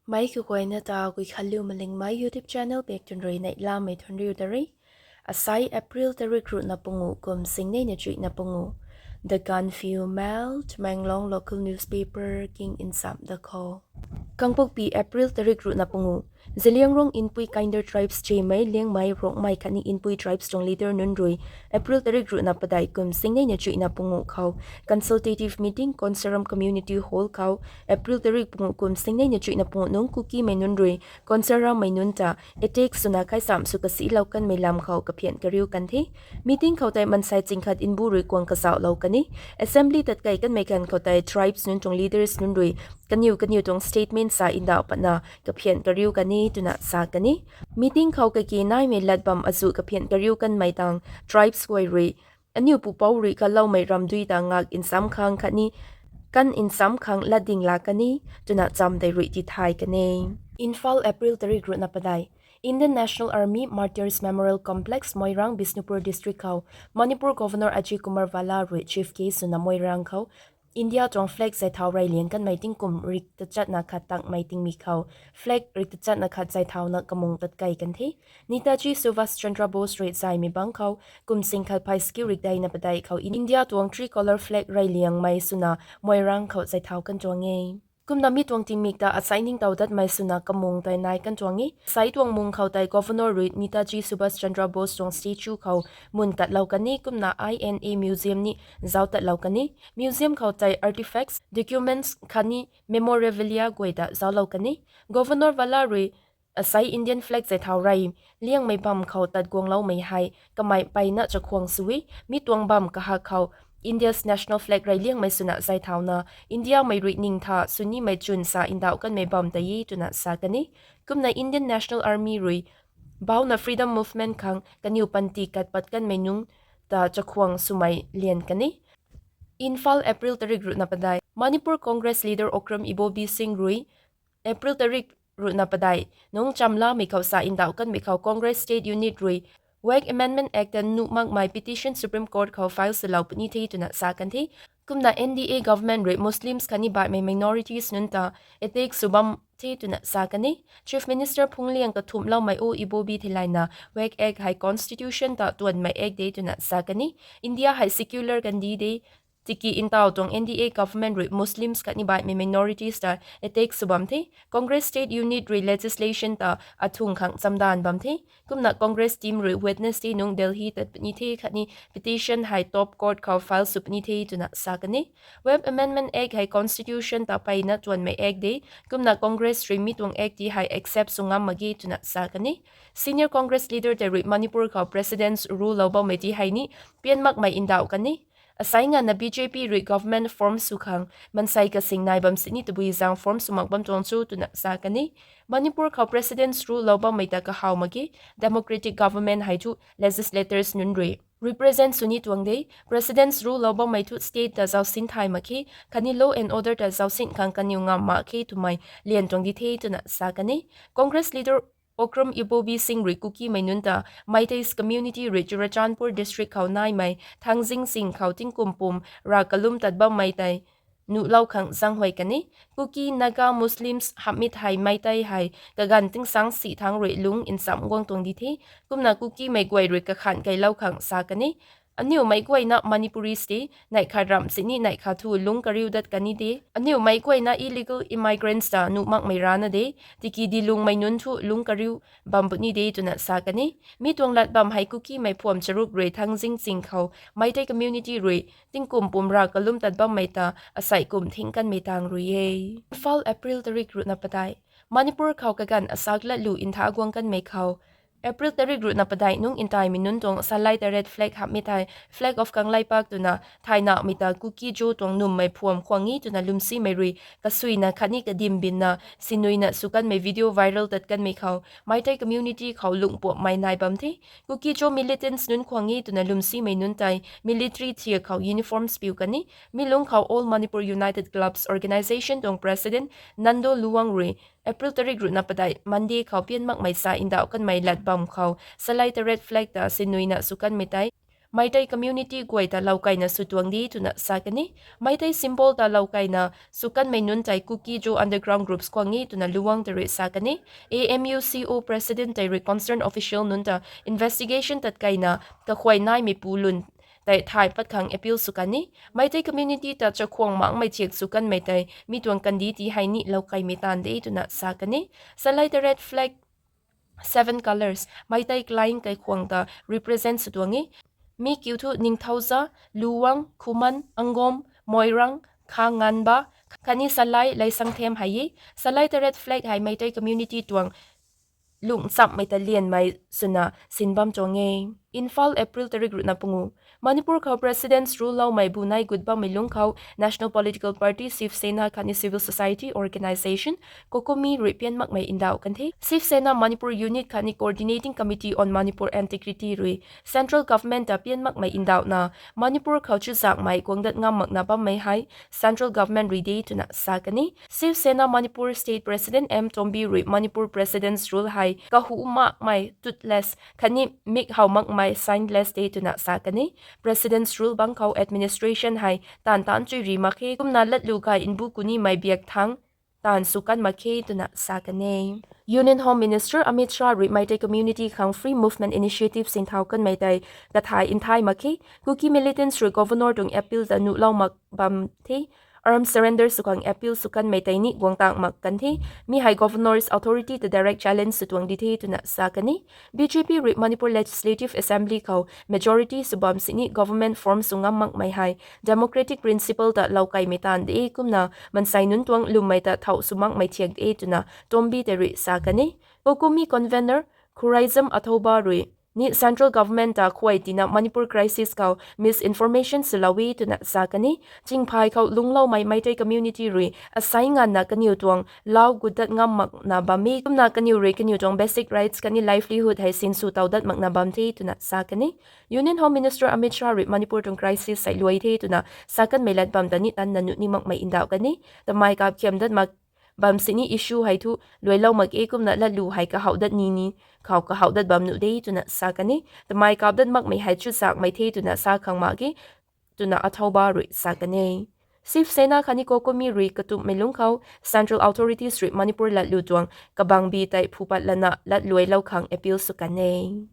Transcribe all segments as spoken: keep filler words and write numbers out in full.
Mei kaguayna ta Guikhanliu Malingmei YouTube channel bak tun rui neihlamei thuanriu ta rui. Asai April tarik ruhna panguh kum singneina chuihna panguh. The Gaanphiu Mail, Tamenglong local newspaper king nsam da khou. Kangpokpi April tarik ruhna panguh. Zeliangrong Inpui Kinder Tribes Chemei, Liangmei, Rongmei khatni Inpui Tribes tuang leader nunc rui April tarik ruhna padeih kum singneina chuihna panguh khou consultative meeting Konsaram Community Hall khou April tarik panguh kum singneina chuihna panguh nungc Kukimei nunc rui Konsarammei nunc ta attack swna kaisamh sw kasilou kanmei lam khou kaphian kariu kan the. Meeting khou tei mansei chingkhat nbu rui kuang kazauhlou kan e. Assembly tatkei kanmei ganv khou tei tribes nunc tuang leaders nunc rui kaniw kaniw tuang statement sa ndauh patna kaphian kariu kan e twna sa kan e. Meeting khou kaki naimei lat bam azuh kaphian kariu kanmei tang tribes guay rui aniu pupouc rui kaloumei ramdui ta ngak nsam khang khatni kan nsam khang latding la kan e twna cham tei rui tithay kan e. Imphal, April tarik ruhna padeih. Indian National Army Martyrs Memorial Complex, Moirang, Bishnupur District khou Manipur Governor Ajay Kumar Bhalla rui chief guest swna Moirang khou India tuang flag zaithau rey liang kanmei tingkum rik tachatna khat takmei tingmik khou flag rik tachatna khat zaithauna kamung tatkei kan the. Netaji Subhas Chandra Bose rui zaymei bangc khou kum singkhat phay skiu rik deina padeih khou India tuang tricolour flag rey liangmei swna Moirang khou zaithau kan tuang e. Kumna mi tuang tingmik ta asai ningtow datmei swna kamung tei nai kan tuang e. Asai tuang mung khou tei Governor rui Netaji Subhas Chandra Bose tuang statue khou mun katlou kan e, kumna I N A Museum ni zauc tatlou kan e. Museum khou tei artifacts, documents khatni memorabilia guay ta zauclou kan e. Governor Bhalla rui asai Indian flag zaithau rey liangmei bam khou tat guangloumei hei kamei mpeyna chakhwang sw e. Mi tuang bam kahak khou India's national flag rey liangmei swna zaithauna Indiamei rui ningtha swnimei chwn sa ndauh kanmei bam tei e twna sa kan e. Kumna Indian National Army rui bauna freedom movement khang kaniw panty kat pat kanmei nungc ta chakhwang swmei lian kan e. Imphal, April tarik ruhna padeih. Manipur Congress leader Okram Ibobi Singh rui April tarik ruhna padeih nungc chamlamei khou sa ndauh kanmei khou Congress State Unit rui Waqf Amendment Act ta nuh makmei petition Supreme Court khou file swlou puni the twna sa kan the. Kumna N D A government rui Muslims khatni baihmei minorities nunc ta attack sw bam the twna sa kan e. Chief Minister phungcliang kathumhloumei o Ibobi theilayna Waqf Act hei constitution ta tuanmei act de twna sa kan e. India hei secular kandih de, tiki ntaw tuang N D A government rui Muslims khatni baihmei minorities ta attack sw bam the. Congress State Unit rui legislation ta athung khang chamdan bam the. Kumna Congress team rui Wednesday nungc Delhi tat puni the khatni petition hei top court khou file sw puni the twna sa kan e. Waqf Amendment Act hei constitution ta mpeyna tuanmei act de, kumna Congress rui mi tuang act ti hei accept sw ngam mak ge twna sa kan e. Senior Congress leader tei rui Manipur khou president's rule lou bammei ti hei ni pian makmei ndauh kan e. Asai nganvna B J P rui government form sw khang mansei kasing nai bam sini tabui zaeng form sw mak bam tuang cho twna sa kan e. Manipur khou president's rule lou bammei ta kahaw mak ge, democratic government hei thu legislators nunc rui represent sw ni tuang de. President's rule lou bammei thu state ta zaucsin thay mak khe, khatni law and order ta zaucsin khang kaniw ngam mak khe twmei lian tuang di the twna sa kan e. Congress leader Okram Ibobi Singh rui Kukimei nunc ta Meiteis community rui Churachandpur district khou naimei Thangjing Ching khou tingkum pum ra kalum tat bammei tei nuhlou khang zaenghuay kan e. Kuki, Naga, Muslims hamhmei thei Meitei hei kaganv tingsang si thangc rui lungc nchamc guang tuang di the. Kumna Kukimei guay rui kakhan keylou khang sa kan e. Aniu meic guayna Manipuris de, neih khat ramh sini neih khat thu lungc kariu dat kan ni de. Aniu meic guayna illegal immigrants ta nuh makmei rana de, tiki dilungmei nunc thu lungc kariu bam puni de twna sa kan e. Mi tuang lat bam hei Kukimei phuam charuk rui Thangjing Ching khou Meitei community rui tingkum pum ra kalum tat bammei ta asei kum thing kanmei tang rui e. Imphal, April tarik ruhna padeih. Manipur khou kaganv asak latlu ntha guang kanmei khou April tarik ruhna padeih nungc ntaimei nunc tuang Salai Taret flag hamhmei thei Flag of Kangleipak twna thaynamei ta Kuki-Zo tuang nummei phuam khwang e twna lwmsimei rui kasuina khatni kadimbinna sinuina sw kanmei video viral tat kanmei khou Meitei community khou lungpuammei nai bam the. Kuki-Zo militants nunc khwang e twna lwmsimei nunc tei military thiak khou uniforms piu kan e. Mi lungc khou All Manipur United Clubs Organisation tuang president Nando Luwang rui April tarik ruhna padeih Monday khou pian makmei sa ndauh kanmei lat bam khou Salai Taret flag ta sinuina sw kanmei tei Meitei community guay ta loukaina sw tuang di twna sa kan e. Meitei symbol ta loukaina sw kanmei nunc tei Kuki-Zo underground groups khwang e twna Luwang ta rui sa kan e. A M U C O president tei rui concerned official nunc ta investigation tatkaina kakhuay naimeipu lun tei thay pat khang appeal sw kan e. Meitei community ta chakhwang makmei thiak sw kanmei tei mi tuang kandih ti hei ni loukaimei taanv de twna sa kan e. Salai ta red flag, seven colours, Meitei clan kaikhwang ta represent sw tuang e. Mi kiu thu Ningthouza, Luwang, Khuman, Angom, Moirang, Khanganba khatni Salai Leisangthem hei e. Salai ta red flag hei Meitei community tuang lungchamhmei ta lianmei swna sin bam tuang e. Imphal, April tarik ruhna pangu. Manipur khou President's Rule loumei bu nai gut bammei lungc khou National Political Party, Shiv Sena khatni civil society organisation, COCOMI rui pian makmei ndauh kan the. Shiv Sena Manipur Unit khatni Coordinating Committee on Manipur Integrity rui Central Government ta pian makmei ndauhna Manipur khou chuzaenghmei guang dat ngam makna bammei hei Central Government rui de twna sa kan e. Shiv Sena Manipur State President M Tombi rui Manipur President's Rule hei kahu makmei, toothless khatni mik how makmei, signless de twna sa kan e. President's Rule bangc khou administration hei taanv taanc chuiri mak khe, kumna latlu gay mbu kunimei biak thangc taanv sw kan mak khe twna sa kan e. Union Home Minister Amit Shah rui Meitei community khang Free Movement Initiative sinthau kanmei tei kathai nthai mak khe. Kuki militants rui Governor tuang appeal ta nuhlou mak bam the. Arms surrender sw khang appeal sw kanmei tei ni guang tang mak kan the. Mi hei Governor's authority ta direct challenge sw tuang di the twna sa kan e. B J P rui Manipur Legislative Assembly khou majority sw bam sini government form sw ngam makmei hei democratic principle ta loukaimei taanv de kumna mansei nunc tuang lwmmei ta thau sw makmei thiak de twna Tombi tei rui sa kan e. COCOMI convener Khuraijam Athouba rui ni Central Government ta khuay tina Manipur crisis khou misinformation swlou e twna sa kan e. Chingphay khou lungcloumei Meitei community rui asai nganvna kaniw tuang lau gut dat ngam makna bam e, kumna kaniw rui kaniw tuang basic rights khatni livelihood hei sinsw tow dat makna bam the twna sa kan e. Union Home Minister Amit Shah rui Manipur tuang crisis hei luai the twna sa kanmei lat bam ta ni tanna nuh ni makmei ndauh kan e. Tamei kap khiam dat mak bam sini issue hei thu luailou mak e, kumna latlu hei kahouh dat ni ni khou kahouh dat bam nuh de twna sa kan e. Tamei kap dat makmei hei chuzaenghmei the twna sa khang mak ge twna Athouba rui sa kan e. Shiv Sena khatni COCOMI rui katumhmei lungc khou Central Authorities rui Manipur latlu tuang kabangbi tei phupat lana latluailou khang appeal sw kan e.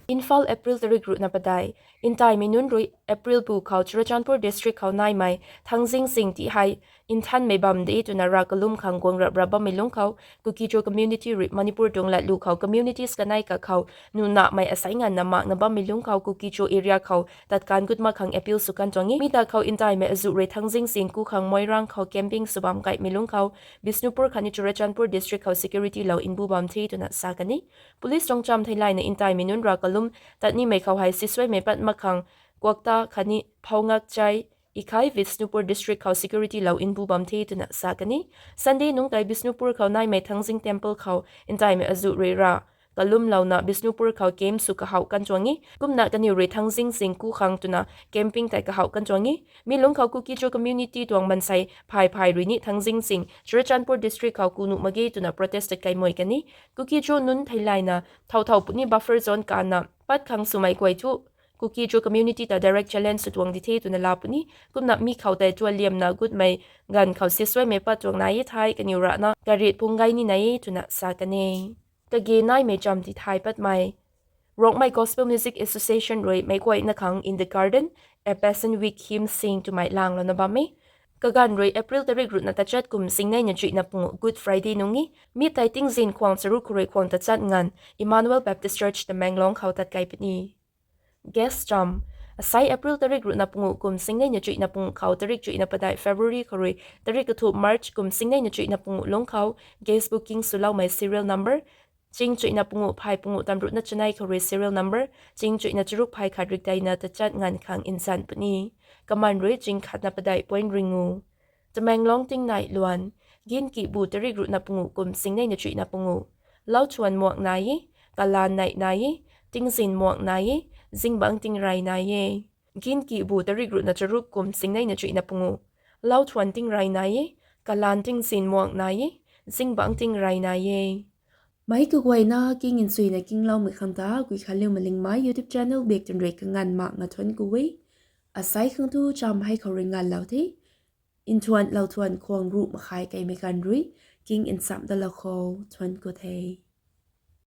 Imphal, April tarik ruhna padeih. Ntaimei nunc rui April bu khou Churachandpur District khou naimei Thangjing Ching ti hei nthanmei bam de twna rav kalum khang guang rap rap bammei lungc khou Kuki-Zo community rui Manipur tuang latlu khou communities kanei kakhou nuh namei asai nganvna makna bammei lungc khou Kuki-Zo area khou tatkan gut mak khang appeal sw kan tuang e. Mi ta khou ntaimei azuh rui Thangjing Ching ku khang Moirang khou camping sw bam kaimei lungc khou Bishnupur khatni Churachandpur District khou security lou mbu bam the twna sa kan e. Police tuang cham theilayna ntaimei nunc rav kalum tat nimei khou hei sisuaimei pat mak khang Kwakta khatni Phoungakchai, Ikhai, Bishnupur District khou security lou mbu bam the twna sa kan e. Sunday nungc tei Bishnupur khou naimei Thangjing Temple khou ntaimei azuh rui rav kalumlouna Bishnupur khou camp sw kahouh kan tuang e. Kumna kaniw rui Thangjing Ching ku khang twna camping tei kahouh kan tuang e. Mi lungc khou Kuki-Zo community tuang mansei phay phay rui ni Thangjing Ching Churachandpur District khou ku nuh mak ge twna protest tat kaimei kan e. Kuki-Zo nunc theilayna thau thau puni buffer zone kana pat khang swmei guay thu Kuki-Zo community ta direct challenge sw tuang di the twna laa puni. Kumna mi khou tei tualiamna gutmei ganv khou sisuaimei pat tuang nai e thei kaniw rana karit phung gay ni nai e twna sa kan e. Kage naimei cham ti thay patmei. Rongmei Gospel Music Association rui meic guayna khang In the Garden, A Passion Week hymn sing twmei langlouna bam e. Kaganv rui April tarik ruhna tachat kum singneina chuihna panguh Good Friday nungc e. Mi tei tingzin khwang charuk khurui khwang tachat nganv Emmanuel Baptist Church Tamenglong khou tat kai puni. Guest cham. Asai April tarik ruhna panguh kum singneina chuihna panguh khou tarik chuihna padeih February khou rui tarik kathup March kum singneina chuihna panguh lungc khou guest booking swloumei serial number ching chuihna panguh phay panguh tamruhna chanei khou rui serial number ching chuihna charuk phay khat rikdeina tachat nganv khang nzan puni. Kaman rui ching khatna padeih point ringu. Tamenglong tingnai luan. Ginki bu tarik ruhna panguh kum singneina chuihna panguh. Lauthuan muak nai e, kalan neih nai e, tingzin muak nai e, zingbangc tingrey nai e. Ginki bu tarik ruhna charuk kum singneina chuihna panguh. Lauthuan tingrey nai e, kalan tingzin muak nai e, zingbangc tingrey nai e. Meic kaguayna king nchuina kingloumei khang ta Guikhanliu Malingmei YouTube channel bak twn rui kanganv mak nga thuanc ku e. Asai khang tu cham hei khou rui nganvlou the. Nthuanlou thuan khwang ruh makhai kaimei ganv rui king nchamh dalou khou thuanc ku the.